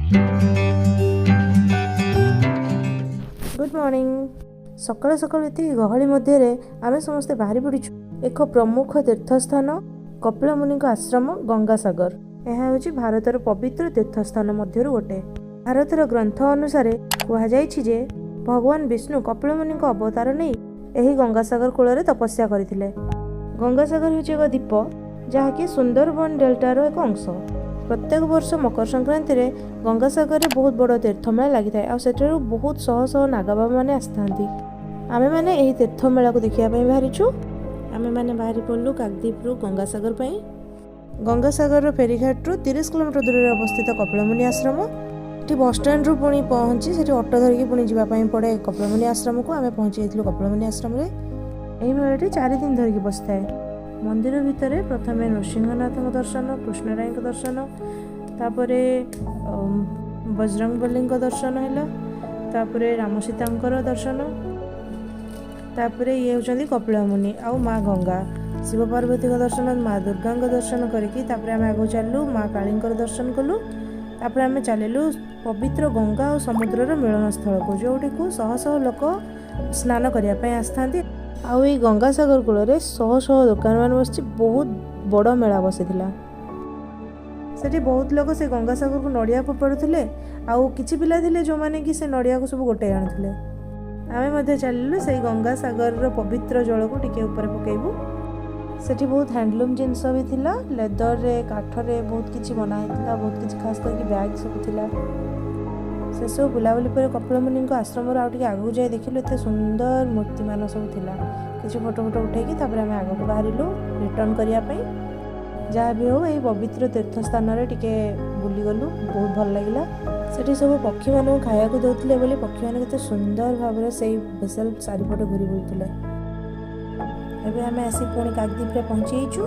Good morning. ସକାଳୁ ସକାଳୁ ଏତିକି ଗହଳି ମଧ୍ୟରେ ଆମେ ସମସ୍ତେ ବାହାରି ପଡ଼ିଛୁ ଏକ ପ୍ରମୁଖ ତୀର୍ଥସ୍ଥାନ କପିଳ ମୁନିଙ୍କ ଆଶ୍ରମ ଗଙ୍ଗାସାଗର। ଏହା ହେଉଛି ଭାରତର ପବିତ୍ର ତୀର୍ଥସ୍ଥାନ ମଧ୍ୟରୁ ଗୋଟେ। ଭାରତର ଗ୍ରନ୍ଥ ଅନୁସାରେ କୁହାଯାଇଛି ଯେ ଭଗବାନ ବିଷ୍ଣୁ କପିଳ ମୁନିଙ୍କ ଅବତାର ନେଇ ଏହି ଗଙ୍ଗାସାଗର କୂଳରେ ତପସ୍ୟା କରିଥିଲେ। ଗଙ୍ଗାସାଗର ହେଉଛି ଏକ ଦ୍ୱୀପ, ଯାହାକି ସୁନ୍ଦରବନ ଡେଲ୍ଟାର ଏକ ଅଂଶ। ପ୍ରତ୍ୟେକ ବର୍ଷ ମକର ସଂକ୍ରାନ୍ତିରେ ଗଙ୍ଗାସାଗରରେ ବହୁତ ବଡ଼ ତୀର୍ଥମେଳା ଲାଗିଥାଏ ଆଉ ସେଠାରୁ ବହୁତ ଶହ ଶହ ନାଗାବାବାମାନେ ଆସିଥାନ୍ତି। ଆମେମାନେ ଏହି ତୀର୍ଥ ମେଳାକୁ ଦେଖିବା ପାଇଁ ବାହାରିଛୁ। ଆମେମାନେ ବାହାରି ପଡ଼ିଲୁ କାକଦ୍ୱୀପରୁ ଗଙ୍ଗାସାଗର ପାଇଁ। ଗଙ୍ଗାସାଗରର ଫେରିଘାଟରୁ 30 କିଲୋମିଟର ଦୂରରେ ଅବସ୍ଥିତ କପିଳମୁନି ଆଶ୍ରମ। ଏଠି ବସଷ୍ଟାଣ୍ଡରୁ ପୁଣି ପହଞ୍ଚି ସେଠି ଅଟୋ ଧରିକି ପୁଣି ଯିବା ପାଇଁ ପଡ଼େ କପିଳମୁନି ଆଶ୍ରମକୁ। ଆମେ ପହଞ୍ଚି ଯାଇଥିଲୁ କପିଳମୁନି ଆଶ୍ରମରେ। ଏହି ମେଳାଟି 4 ଦିନ ଧରିକି ବସିଥାଏ। ମନ୍ଦିର ଭିତରେ ପ୍ରଥମେ ନୃସିଂହନାଥଙ୍କ ଦର୍ଶନ, କୃଷ୍ଣରାୟଙ୍କ ଦର୍ଶନ, ତାପରେ ବଜରଙ୍ଗବଲୀଙ୍କ ଦର୍ଶନ ହେଲା, ତାପରେ ରାମ ସୀତାଙ୍କର ଦର୍ଶନ, ତାପରେ ଇଏ ହେଉଛନ୍ତି କପିଳ ମୁନି ଆଉ ମା ଗଙ୍ଗା, ଶିବ ପାର୍ବତୀଙ୍କ ଦର୍ଶନ, ମା ଦୁର୍ଗାଙ୍କ ଦର୍ଶନ କରିକି ତାପରେ ଆମେ ଆଗକୁ ଚାଲିଲୁ, ମା କାଳୀଙ୍କର ଦର୍ଶନ କଲୁ। ତାପରେ ଆମେ ଚାଲିଲୁ ପବିତ୍ର ଗଙ୍ଗା ଆଉ ସମୁଦ୍ରର ମିଳନ ସ୍ଥଳକୁ, ଯେଉଁଠିକୁ ଶହ ଶହ ଲୋକ ସ୍ନାନ କରିବା ପାଇଁ ଆସିଥାନ୍ତି। ଆଉ ଏଇ ଗଙ୍ଗାସାଗର କୂଳରେ ଶହ ଶହ ଦୋକାନମାନ ବସିଛି। ବହୁତ ବଡ଼ ମେଳା ବସିଥିଲା ସେଠି। ବହୁତ ଲୋକ ସେ ଗଙ୍ଗାସାଗରକୁ ନଡ଼ିଆ ଫୋପାଡ଼ୁଥିଲେ ଆଉ କିଛି ପିଲା ଥିଲେ ଯେଉଁମାନେ କି ସେ ନଡ଼ିଆକୁ ସବୁ ଗୋଟେଇ ଆଣୁଥିଲେ। ଆମେ ମଧ୍ୟ ଚାଲିଲୁ ସେଇ ଗଙ୍ଗାସାଗରର ପବିତ୍ର ଜଳକୁ ଟିକେ ଉପରେ ପକାଇବୁ। ସେଠି ବହୁତ ହ୍ୟାଣ୍ଡଲୁମ୍ ଜିନିଷ ବି ଥିଲା। ଲେଦରରେ, କାଠରେ ବହୁତ କିଛି ବନା ହେଇଥିଲା, ବହୁତ କିଛି, ଖାସ କରିକି ବ୍ୟାଗ୍ ସବୁ ଥିଲା। ସେସବୁ ବୁଲାବୁଲି ପରେ କପିଳ ମୁନିଙ୍କ ଆଶ୍ରମରୁ ଆଉ ଟିକେ ଆଗକୁ ଯାଇ ଦେଖିଲୁ, ଏତେ ସୁନ୍ଦର ମୂର୍ତ୍ତିମାନ ସବୁ ଥିଲା। କିଛି ଫଟୋ ଫଟୋ ଉଠେଇକି ତାପରେ ଆମେ ଆଗକୁ ବାହାରିଲୁ ରିଟର୍ନ କରିବା ପାଇଁ। ଯାହା ବି ହଉ, ଏଇ ପବିତ୍ର ତୀର୍ଥସ୍ଥାନରେ ଟିକେ ବୁଲିଗଲୁ, ବହୁତ ଭଲ ଲାଗିଲା। ସେଠି ସବୁ ପକ୍ଷୀମାନଙ୍କୁ ଖାଇବାକୁ ଦେଉଥିଲେ ବୋଲି ପକ୍ଷୀମାନେ କେତେ ସୁନ୍ଦର ଭାବରେ ସେଇ ଭେସେଲ ଚାରିପଟେ ଘୁରି ବୁଲୁଥିଲେ। ଏବେ ଆମେ ଆସି ପୁଣି କାକଦ୍ୱୀପରେ ପହଞ୍ଚି ଯାଇଛୁ।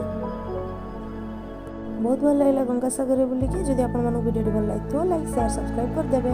ବହୁତ ଭଲ ଲାଗିଲା ଗଙ୍ଗାସାଗରରେ ବୁଲିକି। ଯଦି ଆପଣମାନଙ୍କୁ ଭିଡ଼ିଓଟି ଭଲ ଲାଗିଥିବ, ଲାଇକ୍, ସେୟାର, ସବସ୍କ୍ରାଇବ୍ କରିଦେବେ।